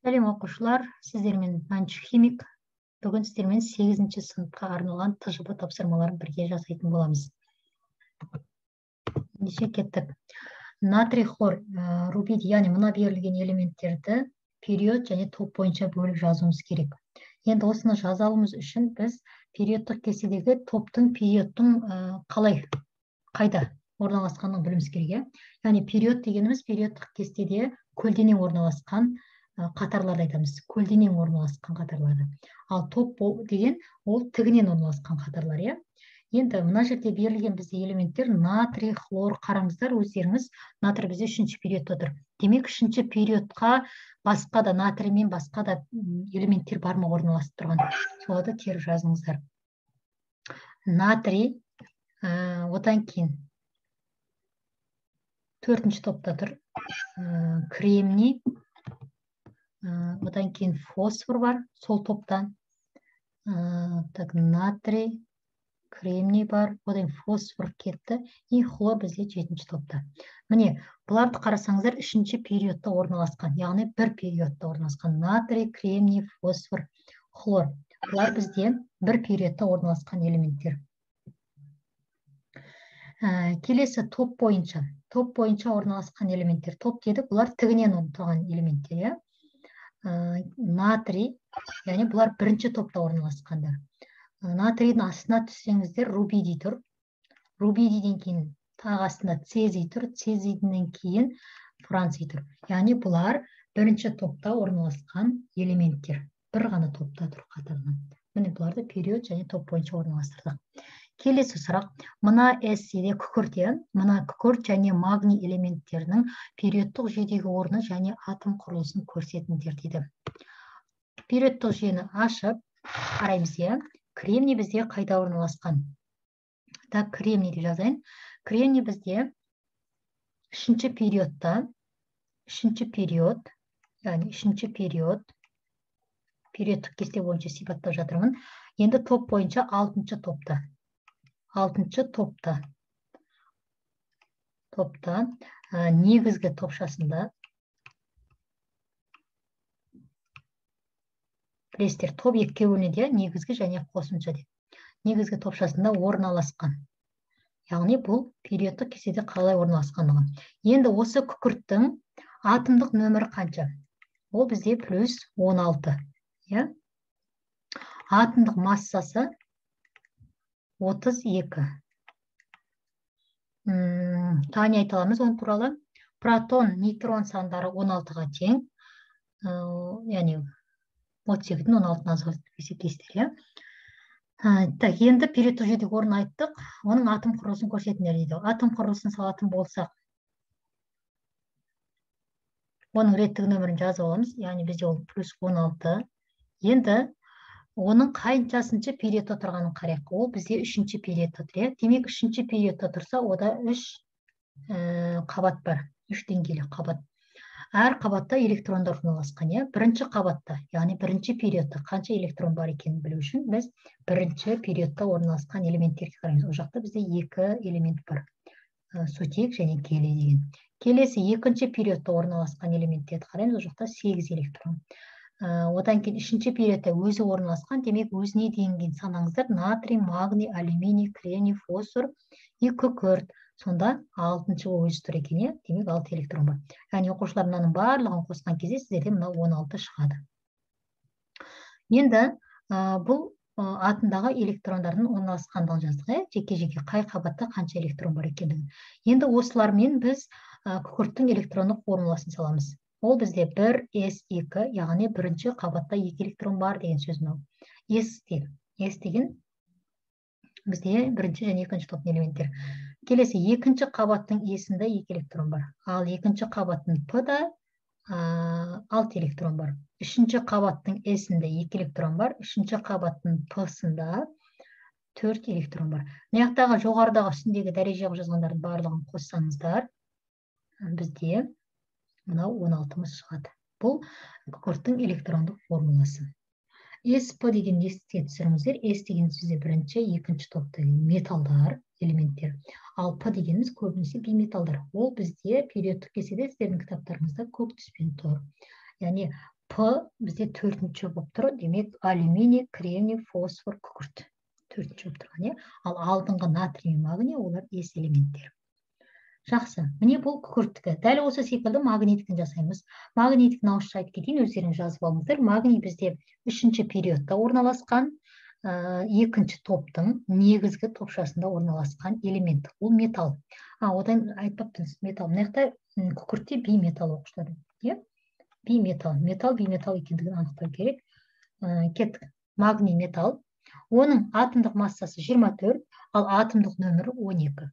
Сәлем оқушылар, сіздермен Мәншүк химик. Бүгін сіздермен 8-ші сыныпқа арналған ТЖБ тапсырмаларын бірге жасайтын боламыз. Ендеше кеттік. Натрий, хлор, рубидий, яғни мына берілген элементтерді период және топ бойынша бөліп жазуымыз керек. Енді осыны жаза алуымыз үшін біз периодтық кестедегі топтың, периодтың қалай, қайда орналасқанын білуіміз керек, иә? Яғни период дегеніміз периодтық кестеде көлденең орналасқан қатарларды айтамыз, көлденең орналасқан қатарларды. Ал топ деген ол тігінен орналасқан қатарлар, иә? Енді мына жерде берілген бізде элементтер натрий, хлор, қараңыздар өздеріңіз, натрий бізде 3-ші периодта тұр. Демек, 3-ші периодқа басқа да натрий мен басқа да элементтер бар ма орналасып тұрған? Соларды теріп жазыңыздар. Натрий, одан кейін 4-ші топта тұр, кремний, одан кейін фосфор бар сол топтан. Так, натрий, кремний бар, одан фосфор кетті, и хлор бізде 7-ші топта. Міне, бұларды қарасаңыздар 3-ші периодта орналасқан, яғни бір периодта орналасқан. Натрий, кремний, фосфор, хлор. Бұлар бізде бір периодта орналасқан элементтер. Келесі топ бойынша. Топ бойынша орналасқан элементтер. Топ дедік, бұлар тігінен тұрған элементтер, иә? Натрий, яғни бұлар бірінші топта орналасқандар. Натрийдің астына түссеңіздер рубидий тұр. Рубидийден кейін тағы астында цезий тұр, цезийден кейін франций тұр. Яғни бұлар бірінші топта орналасқан элементтер. Бір ғана топта тұр қатарынан. Міне бұларды период және топ бойынша орналастырдық. Келесі сұрақ. Мына эсседе күкірт, иә? Мына күкірт және магний элементтерінің периодтық жүйедегі орны және атом құрылысын көрсетіңдер дейді. Периодтық жүйені ашып қараймыз, иә? Кремний бізде қайда орналасқан? Так, кремний деп жазайын. Кремний бізде 3-ші периодта, 3-ші период, яғни 3-ші период, периодтық кесте бойынша сипаттап жатырмын. Енді топ бойынша 6-шы топта. 6-шы топта. Топта, негізгі топшасында білесіздер, топ екіге бөлінеді, иә, негізгі және қосымша деп. Негізгі топшасында орналасқан. Яғни бұл периодтық кестеде қалай орналасқандығы. Енді осы күкірттің атомдық нөмірі қанша? Ол бізде плюс 16, иә? Атомдық массасы 32. Тағы не айта аламыз оның туралы? Протон, нейтрон сандары 16-ға тең. Яғни 32-ден 16-ны азайтып есептейсіздер, иә? Так, енді периодтық жүйедегі орнын айттық. Оның атом құрылысын көрсетіңдер дейді. Атом құрылысын салатын болсақ, оның реттік нөмірін жазып аламыз. Яғни бізде ол плюс 16. Енді оның қаншасыншы периодта тұрғанын қарайық. Ол бізде 3-ші периодта тұр, иә? Демек, 3-ші периодта тұрса, ода 3 қабат бар. 3 деңгейлі қабат. Әр қабатта электрондар орналасқан, иә? Бірінші қабатта, яғни бірінші периодта қанша электрон бар екенін білу үшін біз бірінші периодта орналасқан элементтерге қараймыз. Ол жақта бізде 2 элемент бар. Сутек және гелий деген. Келесі екінші периодта орналасқан элементтерді қараймыз. Ол жақта 8 электрон. Одан кейін 3-ші периодта өзі орналасқан, демек өзіне дейінген санаңыздар: натрий, магний, алюминий, кремний, фосфор и күкірт. Сонда 6-шы өзі тұр екен, иә? Демек 6 электрон бар. Яғни оқушылар, мынаның барлығын қосқан кезде сіздерде мына 16 шығады. Енді бұл атындағы электрондардың орналасқандығын жаздық, иә? Жеке-жеке қай қабатта қанша электрон бар екендігін. Енді осылармен біз күкірттің электрондық формуласын саламыз. Ол бізде 1 S2, яғни бірінші қабатта 2 электрон бар деген сөз мынау. S деген, S деген бізде бірінші және екінші топтың элементтері. Келесі екінші қабаттың S-інде 2 электрон бар. Ал екінші қабаттың P-да 6 электрон бар. Үшінші қабаттың S-інде 2 электрон бар. Үшінші қабаттың P-сында 4 электрон бар. Мына жақтағы жоғарыдағы үстіндегі дәреже қылып жазғандардың барлығын қоссаңыздар, бізде мынау 16-мыз шығады. Бұл күкірттің электрондық формуласы. SP деген еске түсіріңіздер. S деген сөзде бірінші, екінші топты металдар, элементтер. Ал П дегеніміз көбінесе бейметалдар. Ол бізде периодтық кестеде сіздердің кітаптарыңызда көк түспен тұр. Яғни П бізде төртінші болып тұр. Демек, алюминий, кремний, фосфор, күкірт төртінші болып тұрған, иә. Ал алдыңғы натрий мен магний олар С элементтері. Жақсы, міне бұл күкірттікі. Дәл осы секілді магнийдікін жасаймыз. Магнийдікін ауызша айтып кетейін, өздеріңіз жазып алыңыздар. Магний бізде үшінші периодта орналасқан, екінші топтың негізгі топшасында орналасқан элемент. Ол металл. Одан айтпаппын, металл. Мына жақта күкіртте бейметалл оқушылар, иә? Бейметалл, металл, бейметалл екендігін анықтау керек. Кеттік. Магний металл. Оның атомдық массасы 24, ал атомдық нөмірі 12.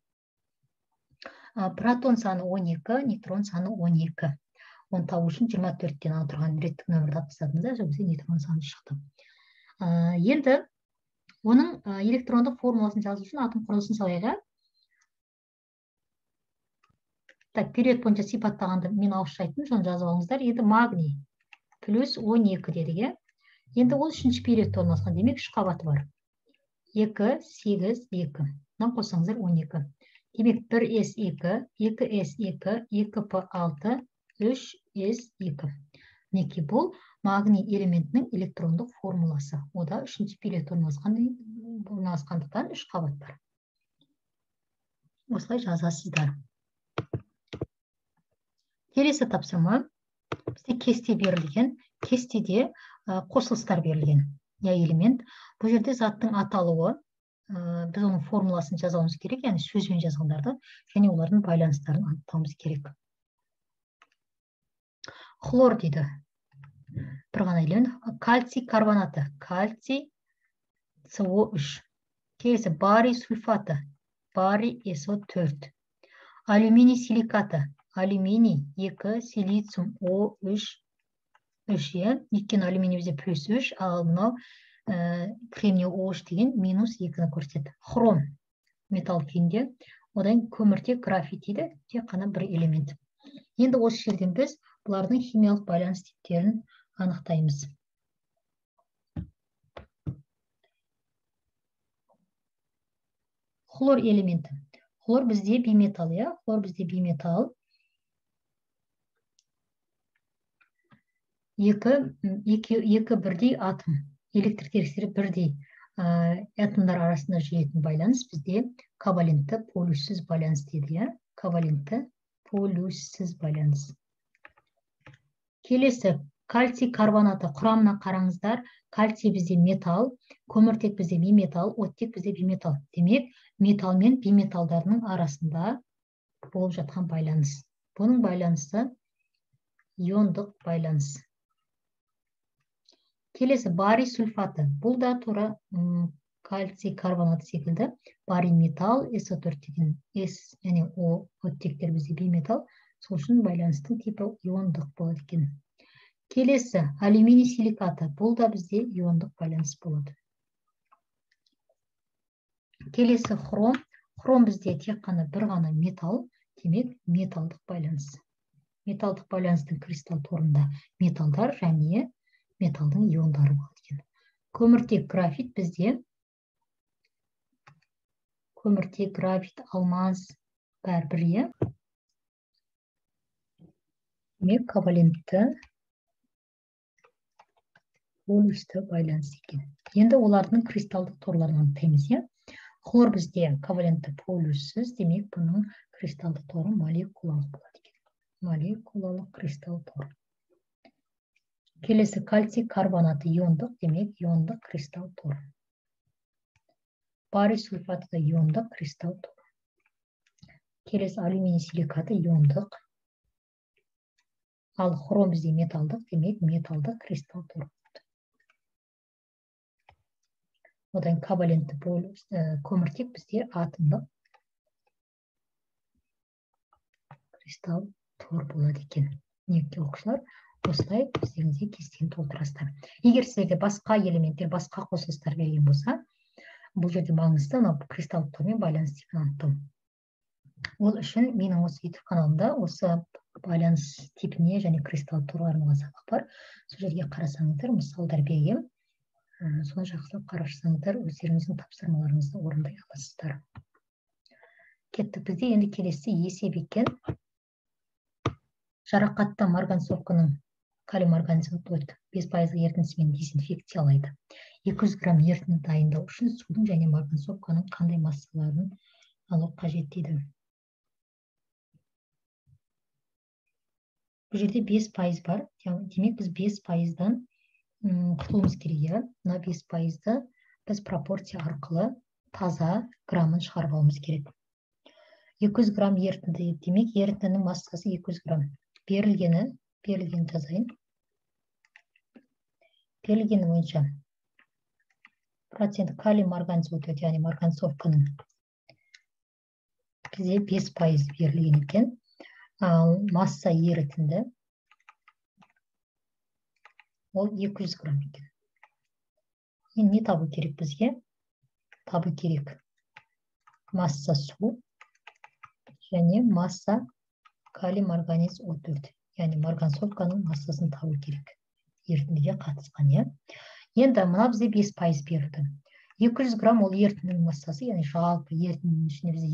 Протон саны 12, нейтрон саны 12. Оны табу үшін 24-тен отырған реттік нөмірді алып тастадым да, сол кезде нейтрон саны шықты. Енді оның электрондық формуласын жазу үшін атом құрылысын салайық. Так, период бойынша сипаттағанды мен ауызша айттым, соны жазып алыңыздар. Енді магний плюс 12 дедік, иә. Енді ол үшінші периодта орналасқан, демек үш қабаты бар. 2, 8, 2. Мынаны қоссаңыздар 12. Демек 1S2, 2S2, 2P6, 3S2. Мінекей бұл магний элементінің электрондық формуласы. Ода үшінші период орналасқандықтан үш қабат бар. Осылай жазасыздар. Келесі тапсырма. Бізде кесте берілген. Кестеде қосылыстар берілген. Я элемент. Бұл жерде заттың аталуы, біз оның формуласын жазуымыз керек, яғни сөзбен жазғандарды және олардың байланыстарын анықтауымыз керек. Хлор дейді. Бір ғана элемент. Кальций карбонаты. Кальций СО3. Келесі барий сульфаты. Барий СО4. Алюминий силикаты. Алюминий 2, силициум О3, 3, иә. Өйткені алюминий бізде плюс 3, ал мынау кремний О3 деген минус 2-ні көрсетеді. Хром металл күйінде, одан көміртек графит дейді, тек қана бір элемент. Енді осы жерден біз бұлардың химиялық байланыс типтерін анықтаймыз. Хлор элементі. Хлор бізде бейметалл, иә? Хлор бізде бейметалл. Екі бірдей атом. Электр терістері бірдей атомдар арасында жүретін байланыс бізде ковалентті полюссіз байланыс дейді, иә? Ковалентті полюссіз байланыс. Келесі кальций карбонаты. Құрамына қараңыздар. Кальций бізде металл, көміртек бізде бейметалл, оттек бізде бейметалл. Демек, металл мен бейметалдардың арасында болып жатқан байланыс. Бұның байланысы иондық байланыс. Келесі барий сульфаты. Бұл да тура кальций карбонаты секілді. Барий металл, СО4 деген С және О оттектер бізде бейметалл. Сол үшін байланыстың типі иондық болады екен. Келесі алюминий силикаты. Бұл да бізде иондық байланыс болады. Келесі хром. Хром бізде тек қана бір ғана металл, демек металдық байланыс. Металдық байланыстың кристалл торында металдар және металдың иондары болады екен. Көміртек графит бізде. Көміртек, графит, алмаз бәрі бір, иә. Демек ковалентті полюсті байланыс екен. Енді олардың кристалдық торларын анықтаймыз, иә. Хлор бізде ковалентті полюссіз, демек бұның кристалдық торы молекулалық болады екен. Молекулалық кристалл торы. Келесі кальций карбонаты иондық, демек иондық кристалл торы. Барий сульфаты да иондық кристалл торы. Келесі алюминий силикаты иондық. Ал хром бізде металдық, демек металдық кристалл торы. Одан ковалентті көміртек бізде атомдық кристалл тор болады екен. Мінекей оқушылар, осылай өздеріңізге кестені толтырасыздар. Егер сіздерге басқа элементтер, басқа қосылыстар берген болса, бұл жерде маңызды мынау кристалл тормен байланыс типін анықтау. Ол үшін менің осы YouTube каналымда осы байланыс типіне және кристалл торға арналған сабақ бар. Сол жерге қарасаңыздар, мысалдар берген. Соны жақсылап қарасаңыздар, өздеріңіздің тапсырмаларыңызды орындай аласыздар. Кеттік, бізде енді келесі есеп екен. Жарақатты марганцовканың Калий марганец 4 5% ерітіндісімен дезинфекциялайды. 200 грамм ерітінді дайындау үшін судың және марганцовканың қандай массаларын алу қажет дейді. Бұл жерде 5% бар. Демек біз 5%-дан құтылуымыз керек, иә. Мына 5%-ды біз пропорция арқылы таза граммын шығарып алуымыз керек. 200 грамм ерітінді, демек ерітіндінің массасы 200 грамм. Берілгені жазайын. Берілгені бойынша процент калий марганец өтеді, яғни марганцовканың бізде 5% берілген екен. Ал масса ерітінді ол 200 грамм екен. Енді не табу керек бізге? Табу керек масса су және масса калий марганец О4, яғни марганцовканың массасын табу керек ерітіндіге қатысқан, иә. Енді мына бізде 5% берілді. 200 грамм ол ерітіндінің массасы, яғни жалпы ерітіндінің ішінде бізде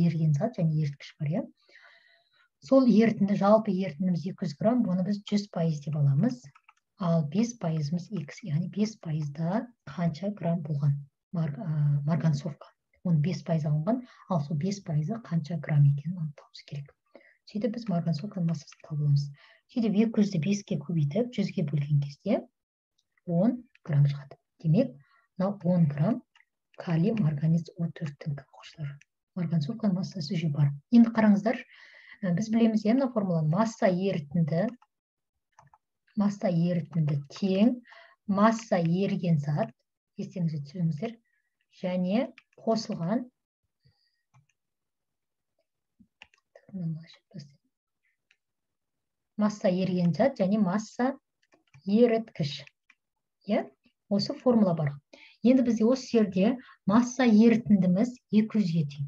еріген зат және еріткіш бар, иә. Сол ерітінді, жалпы ерітіндіміз 200 грамм, бұны біз 100% деп аламыз. Ал 5%-ымыз X, яғни 5%-да қанша грамм болған марганцовка. Оның 5% алынған, ал сол 5%-ы қанша грамм екенін анықтауымыз керек. Сөйтіп біз марганцовканың массасын таба аламыз. Сөйтіп 200-ді 5-ке көбейтіп 100-ге бөлген кезде 10 грамм шығады. Демек, мынау 10 грамм калий марганец О4-тің оқушылар. Марганцовканың массасы уже бар. Енді қараңыздар, біз білеміз, иә, мына формуланы. Масса ерітінді тең масса еріген зат, естеріңізге түсіріңіздер, және қосылған масса еріген зат және масса еріткіш. Иә, осы формула бар. Енді бізде осы жерде масса ерітіндіміз 200-ге тең.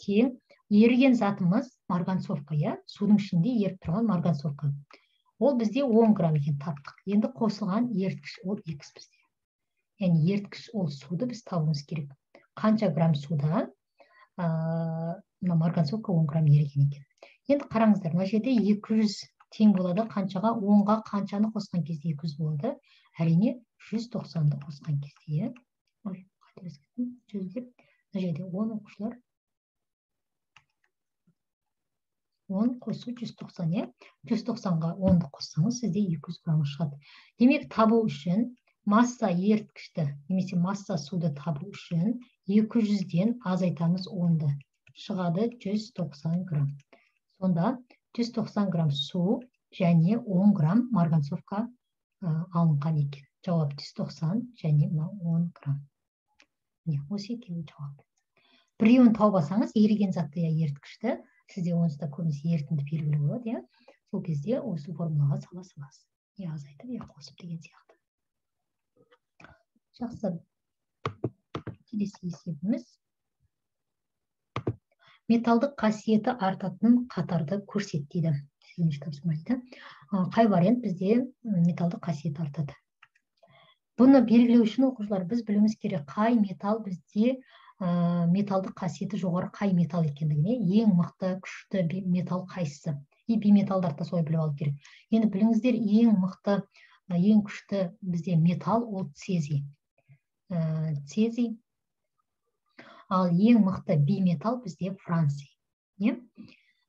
Тең еріген затымыз марганцовка, иә, судың ішінде еріп тұрған марганцовка. Ол бізде 10 грамм екен, таптық. Енді қосылған еріткіш ол X бізде. Яғни еріткіш ол суды біз табуымыз керек. Қанша грамм суда мына марганцовка 10 грамм еріген екен. Енді қараңыздар, мына жерде 200 тең болады қаншаға? 10-ға қаншаны қосқан кезде 200 болады? Әрине 190-ды қосқан кезде, иә. Ой, қателесіп кеттім. 100 деп. Мына жерде 10 оқушылар. 10 қосу 190, иә. 190-ға 10-ды қоссаңыз, сізде 200 грамм шығады. Демек, табу үшін масса еріткішті немесе масса суды табу үшін 200-ден азайтамыз 10-ды. Шығады 190 грамм. Сонда 190 грамм су және 10 грамм марганцовка алынған екен. Жауап 190 және 10 грамм. Міне, осы екеуі жауап. Біреуін тауып алсаңыз, еріген затты я еріткішті, сізде онсыз да көбінесе ерітінді белгілі болады, иә. Сол кезде осы формулаға сала саласыз. Я азайтып, я қосып деген сияқты. Жақсы. Келесі есебіміз. Металдық қасиеті артатын қатарды көрсет дейді. 8-ші тапсырма дейді. Қай вариант бізде металдық қасиеті артады? Бұны белгілеу үшін оқушылар біз білуіміз керек, қай металл бізде металдық қасиеті жоғары, қай металл екендігіне, ең мықты, күшті металл қайсысы. И бейметалдарды да солай біліп алу керек. Енді біліңіздер, ең мықты, ең күшті бізде металл ол цезий. Цезий. Ал ең мықты бейметалл бізде франций.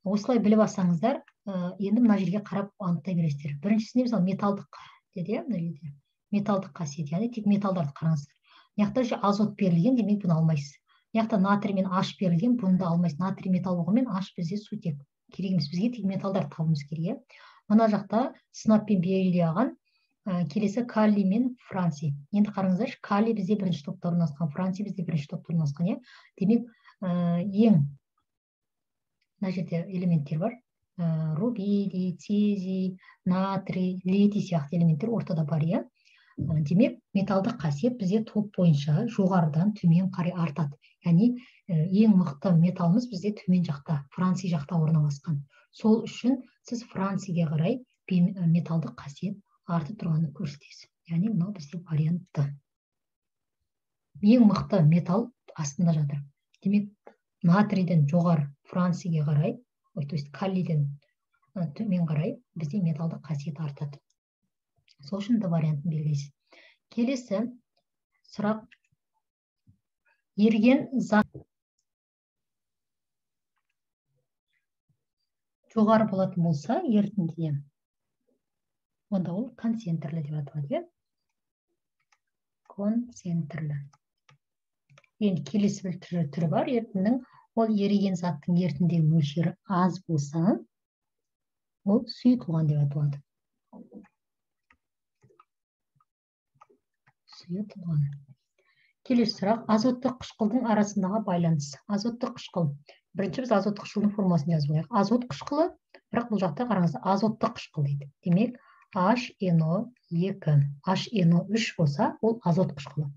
Осылай біліп алсаңыздар, енді мына жерге қарап анықтай бересіздер. Біріншісіне мысалы металдық деді, мына жерде металдық қасиет, яғни тек металдарды қараңыздар. Мына жақта уже азот берілген, демек бұны алмайсыз. Мына жақта натрий мен H берілген, бұны да алмайсыз. Натрий металл болғанмен H бізде сутек. Керек емес, бізге тек металдарды табуымыз керек. Мына жақта сынаппен беріле алған, келесі калий мен франций. Енді қараңыздаршы, калий бізде бірінші топта орналасқан, франций бізде бірінші топта орналасқан, иә. Демек, ең мына жерде элементтер бар. Рубидий, цезий, натрий, литий сияқты элементтер ортада бар, иә. Демек, металдық қасиет бізде топ бойынша жоғарыдан төмен қарай артады. Яғни ең мықты металымыз бізде төмен жақта, франций жақта орналасқан. Сол үшін сіз францийге қарай металдық қасиет артып тұрғанын көрсетесіз. Яғни мынау бізде вариантты. Ең мықты металл астында жатыр. Демек, натрийден жоғары францийге қарай, то есть калийден Төмен қарай бізде металдық қасиет артады. Сол үшін Д вариантын белгілейсіз. Келесі сұрақ. Еріген зат жоғары болатын болса ерітіндіден, онда ол концентрлі деп аталады, иә? Концентрлі. Енді келесі бір түрі бар ерітіндінің, ол еріген заттың ерітіндегі мөлшері аз болса, ол сұйытылған деп аталады. Сұйытылған. Келесі сұрақ, азотты қышқылдың арасындағы байланыс. Азотты қышқыл. Бірінші біз азотты қышқылдың формуласын жазып алайық. Азот қышқылы, бірақ бұл жақта қараңыз, азотты қышқыл дейді. Демек, HNO2, HNO3 болса, ол азот қышқылы.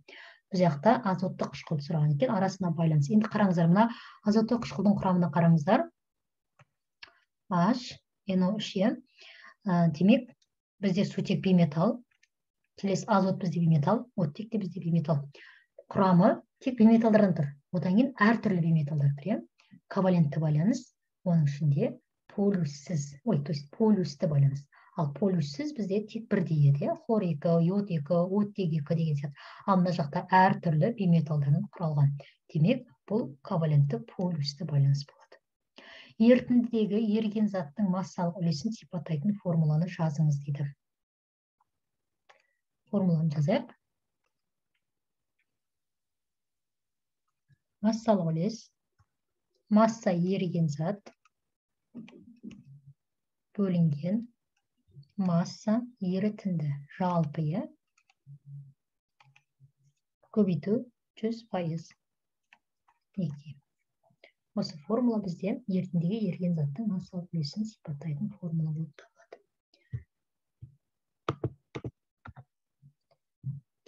Бұл жақта азотты қышқыл сұраған екен, арасына байланыс. Енді қараңыздар, мына азотты қышқылдың құрамына қараңыздар. HNO3, демек, бізде сутек бейметалл, келесі азот бізде бейметалл, оттек те бізде бейметалл. Құрамы тек бейметалдардан тұр. Одан кейін әртүрлі бейметалдар тұр, иә? Ковалентті байланыс, оның ішінде полюссіз, ой, то есть полюсті байланыс. Ал полюссіз бізде тек бірдей еді, иә? Хлор 2, йод 2, оттек 2 деген сияқты. Ал мына жақта әртүрлі бейметалдардан құралған. Демек, бұл ковалентті полюсті байланыс болады. Ерітіндідегі еріген заттың массалық үлесін сипаттайтын формуланы жазыңыз дейді. Формуланы жазайық. Массалық үлес, масса еріген зат бөлінген масса ерітінді жалпы, иә, көбейту 100%. Неге? Осы формула бізде ерітіндіге еріген заттың массалық үлесін сипаттайтын формула болып табылады.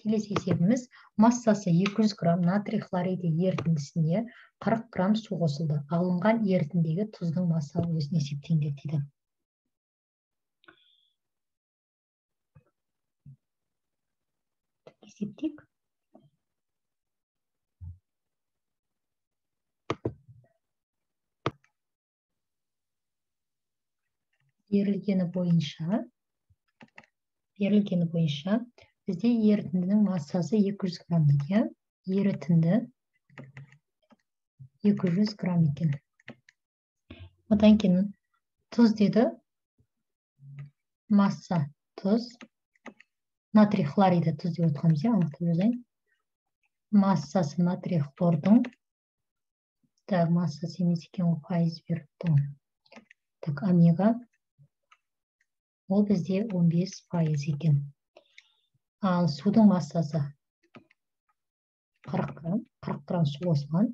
Келесі есебіміз, массасы 200 грамм натрий хлориді ерітіндісіне 40 грамм су қосылды. Алынған ерітіндегі тұздың массалық үлесін есептеңдер дейді. Есептейік. Берілгені бойынша бізде ерітіндінің массасы 200 грамм дейді. Ерітінді 200 грамм екен. Одан кейін тұз деді. Масса тұз. Натрий хлориді тұз деп отырғанбыз, иә, анықтап жазайын. Массасы натрий хлордың. Так, массасы емес екен, ол пайыз беріп тұр. Так, омега. Ол бізде 15% екен. Ал судың массасы 40 грамм, 40 грамм су қосылған.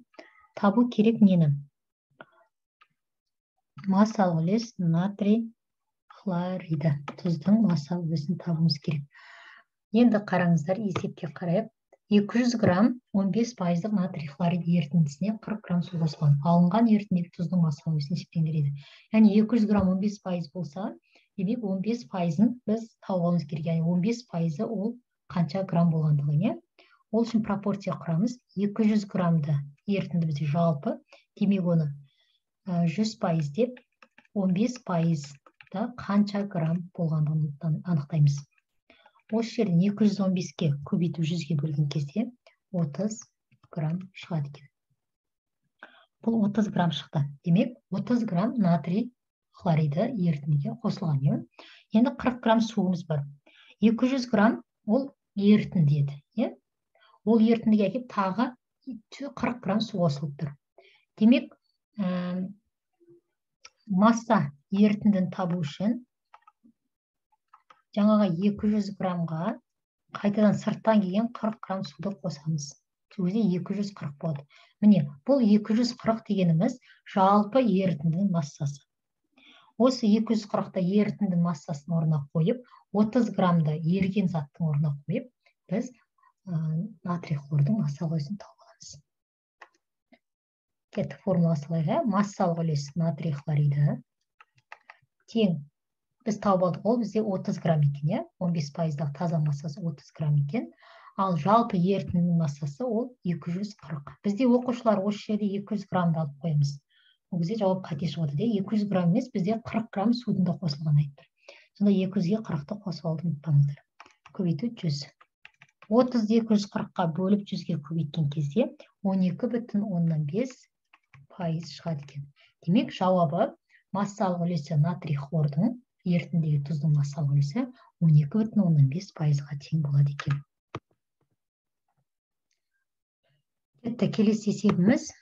Табу керек нені? Массалық үлес натрий хлориді. Тұздың массалық үлесін табуымыз керек. Енді қараңыздар, есепке қарайық. 200 грамм 15%-лық натрий хлорид ерітіндісіне 40 грамм су қосылған. Алынған ерітіндегі тұздың массалық үлесін есептеңдер дейді. Яғни 200 грамм 15% болса, демек 15%-ын біз тауып алуымыз керек. Яғни 15%-ы ол қанша грамм болғандығын, иә? Ол үшін пропорция құрамыз. 200 граммды ерітінді бізде жалпы, демек оны 100% деп 15%-да қанша грамм болғандығын анықтаймыз. Осы жерден 215-ке көбейту 100-ге бөлген кезде 30 грамм шығады екен. Бұл 30 грамм шықты. Демек 30 грамм натрий хлориді ерітіндіге қосылған. Енді 40 грамм суымыз бар. 200 грамм ол ерітінді еді. Ол ерітіндіге әкеп тағы 40 грамм су қосылып тұр. Демек, масса ерітіндіні табу үшін жаңағы 200 граммға қайтадан сырттан келген 40 грамм суды қосамыз. Сол кезде 240 болады. Міне, бұл 240 дегеніміз жалпы ерітіндінің массасы. Осы 240-та ерітінді массасының орнына қойып, 30 граммда еріген заттың орнына қойып, біз натрий хлордың массалық үлесін тауып аламыз. Кеттік, формула салайық. Массалық үлес натрий хлориді тең біз тауып алдық, ол бізде 30 грамм екен, иә? 15%-дағы таза массасы 30 грамм екен. Ал жалпы ерітіндінің массасы ол 240. Бізде оқушылар осы жерде 200 граммды алып қоямыз. Ол кезде жауап қате шығады де. 200 грамм емес, бізде 40 грамм судың да қосылғанын айтып тұр. Сонда 200-ге 40-ты қосып алуды ұмытпаңыздар. Көбейту 100. 30-ды 240-қа бөліп 100-ге көбейткен кезде 12,5% шығады екен. Демек, жауабы массалық үлесі натрий хлордың ерітіндегі тұздың массалық үлесі 12,5%-ға тең болады екен. Кетті, келесі есебіміз.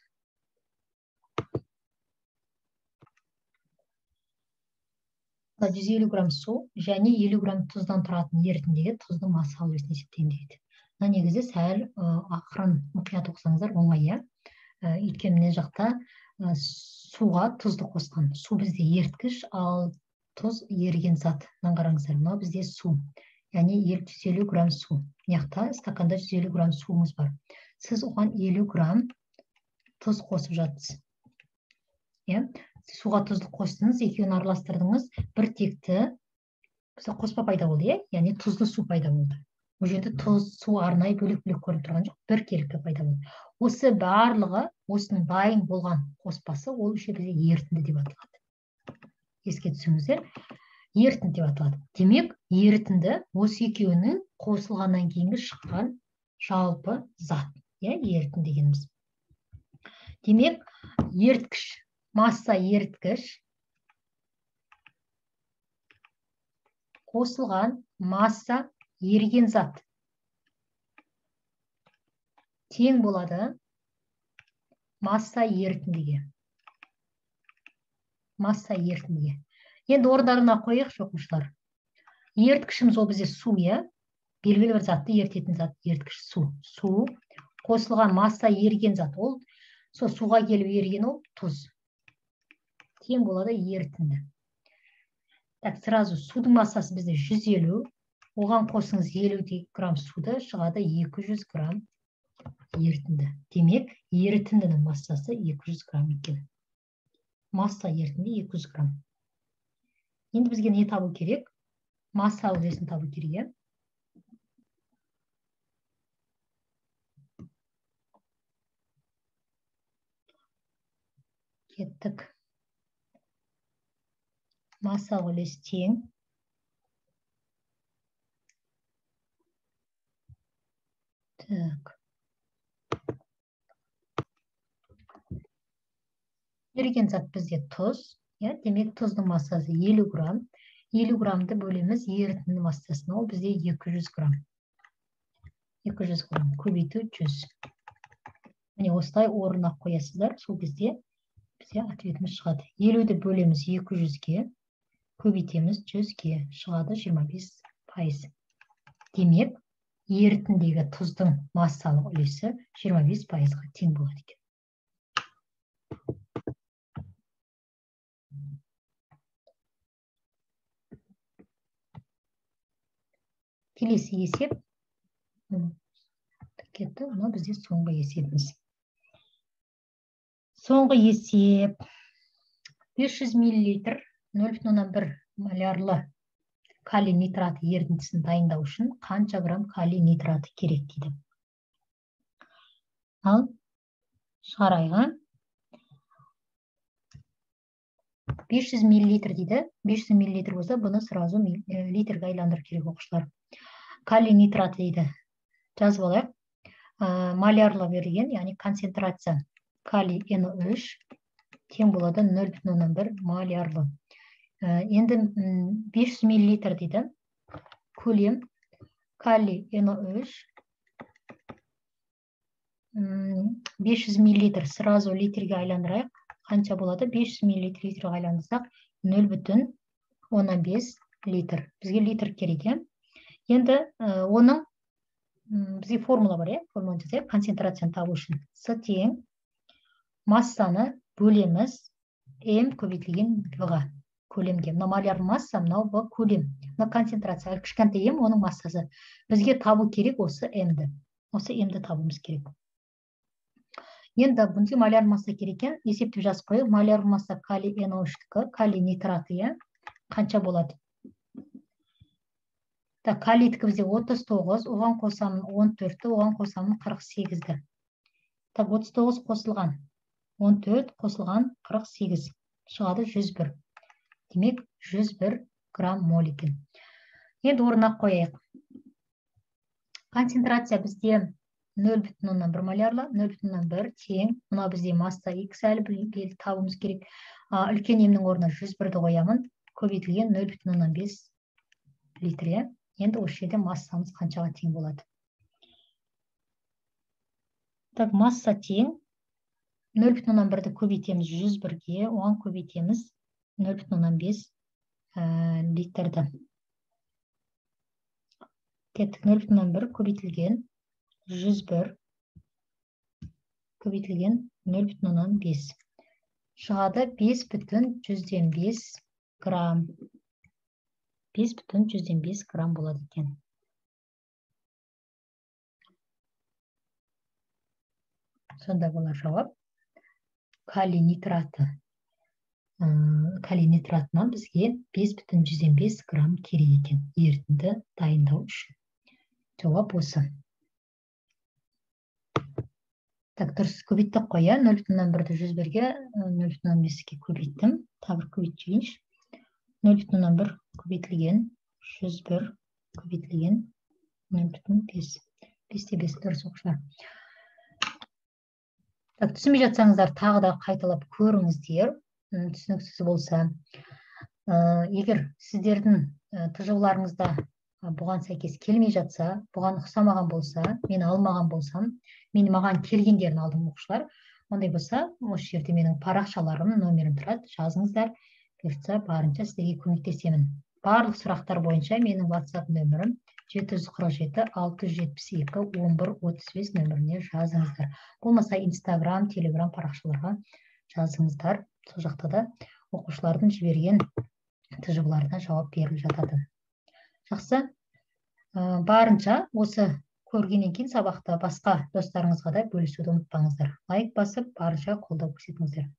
150 грамм су және 50 грамм тұздан тұратын ерітіндегі тұздың массалық үлесін есептеймін дейді. Мына негізі сәл ақырын мұқият оқысаңыздар оңай, иә? Өйткені мына жақта суға тұзды қосқан. Су бізде еріткіш, ал тұз еріген зат. Мына қараңыздар, мынау бізде су. Яғни 150 грамм су. Мына жақта стаканда 150 грамм суымыз бар. Сіз оған 50 грамм тұз қосып жатсыз. Иә? Суға тұзды қостыңыз, екеуін араластырдыңыз, бір текті қоспа пайда болды, иә? Яғни тұзды су пайда болды. Бұл жерде тұз, су арнайы бөлек-бөлек көрініп тұрған жоқ, бір келікті пайда болды. Осы барлығы, осының дайын болған қоспасы, ол үшін бізде ерітінді деп аталады. Еске түсіңіздер, ерітінді деп аталады. Демек, ерітінді осы екеуінің қосылғаннан кейінгі шыққан жалпы зат, иә, ерітінді дегеніміз. Демек, еріткіш, масса еріткіш қосылған масса еріген зат тең болады масса ерітіндіге. Масса ерітіндіге. Енді орындарына қояйықшы, оқушылар. Еріткішіміз ол бізде су, иә? Белгілі бір затты ерітетін зат еріткіш су. Су қосылған масса еріген зат, ол сол суға келіп еріген ол тұз. Тең болады ерітінді. Так, сразу судың массасы бізде 150, оған қосыңыз 50 грамм суды, шығады 200 грамм ерітінді. Демек, ерітіндінің массасы 200 грамм екен. Масса ерітінді 200 грамм. Енді бізге не табу керек? Массалық үлесін табу керек, иә? Кеттік. Массалық үлес тең. Так. Еріген зат бізде тұз, иә? Демек, тұздың массасы 50 грамм. 50 граммды бөлеміз ерітінді массасына, ол бізде 200 грамм. 200 грамм көбейту 100. Міне осылай орнына қоясыздар, сол кезде бізде ответіміз шығады. 50-ді бөлеміз 200-ге, көбейтеміз 100-ге, шығады 25%. Демек, ерітіндегі тұздың массалық үлесі 25%-ға тең болады екен. Келесі есеп кетті, мынау бізде соңғы есебіміз. Соңғы есеп 500 миллилитр 0,1 молярлы калий нитраты ерітіндісін дайындау үшін қанша грамм калий нитраты керек дейді. Ал шығарайық. 500 миллилитр дейді. 500 миллилитр болса, бұны сразу литрге айландыру керек, оқушылар. Калий нитраты дейді. Жазып алайық. Молярлы берілген, яғни концентрация калий NO3 тең болады 0,1 молярлы. Енді 500 миллилитр дейді. Көлем калий NO3 500 миллилитр сразу литрге айландырайық. Қанша болады? 500 миллилитр литрге айландырсақ 0,5 литр. Бізге литр керек, иә? Енді оның бізге формула бар, иә? Формуланы жасайық. Концентрацияны табу үшін С тең массаны бөлеміз М көбейтілген В-ға, көлемге. Мына моляр масса, мынау В көлем. Мына концентрация, кішкентай М оның массасы. Бізге табу керек осы М-ді. Осы М-ді табуымыз керек. Енді бізге моляр масса керек екен. Есептеп жазып қояйық. Моляр масса калий NO3-тікі, калий нитраты, иә? Қанша болады? Так, калийдікі бізде 39, оған қосамын 14-ті, оған қосамын 48-ді. Так, 39 қосылған 14 қосылған 48 шығады 101. Демек 101 грамм моль екен. Енді орнына қояйық. Концентрация бізде 0,1 молярлы, 0,1 тең. Мына бізде масса X әлі табуымыз керек. Үлкен емнің орнына 101-ді қоямын. Көбейтілген 0,5 литр. Енді осы жерде массамыз қаншаға тең болады? Так, масса тең 0,1-ді көбейтеміз 101-ге, оған көбейтеміз 0,5 литрді. Кеттік, 0,1 көбейтілген 101 көбейтілген 0,5. Шығады 5,5 грамм. 5,5 грамм болады екен. Сонда болар жауап. Калий нитраты. Калий нитратынан бізге 5,5 грамм керек екен ерітінді дайындау үшін. Жауап осы. Так, дұрыс көбейттік қой, 0,1-ді 101-ге 0,5-ге көбейттім. Тағы бір көбейтіп жіберейінші. 0,1 көбейтілген 101 көбейтілген 0,5. 5-те 5 дұрыс оқушылар. Так, түсінбей жатсаңыздар тағы да қайталап көріңіздер, түсініксіз болса. Егер сіздердің ТЖО-ларыңызда бұған сәйкес келмей жатса, бұған ұқсамаған болса, мен алмаған болсам, мен маған келгендерін алдым оқушылар. Ондай болса, осы жерде менің парақшаларым, номерім тұрады, жазыңыздар. Бұйыртса, барынша сіздерге көмектесемін. Барлық сұрақтар бойынша менің WhatsApp нөмірім 747 672 11 35 нөміріне жазыңыздар. Болмаса Instagram, Telegram парақшаларға жазыңыздар. Сол жақта да оқушылардың жіберген ТЖБ-ларына жауап беріліп жатады. Жақсы. Барынша осы көргеннен кейін сабақта басқа достарыңызға да бөлісуді ұмытпаңыздар. Лайк басып, барынша қолдау көрсетіңіздер.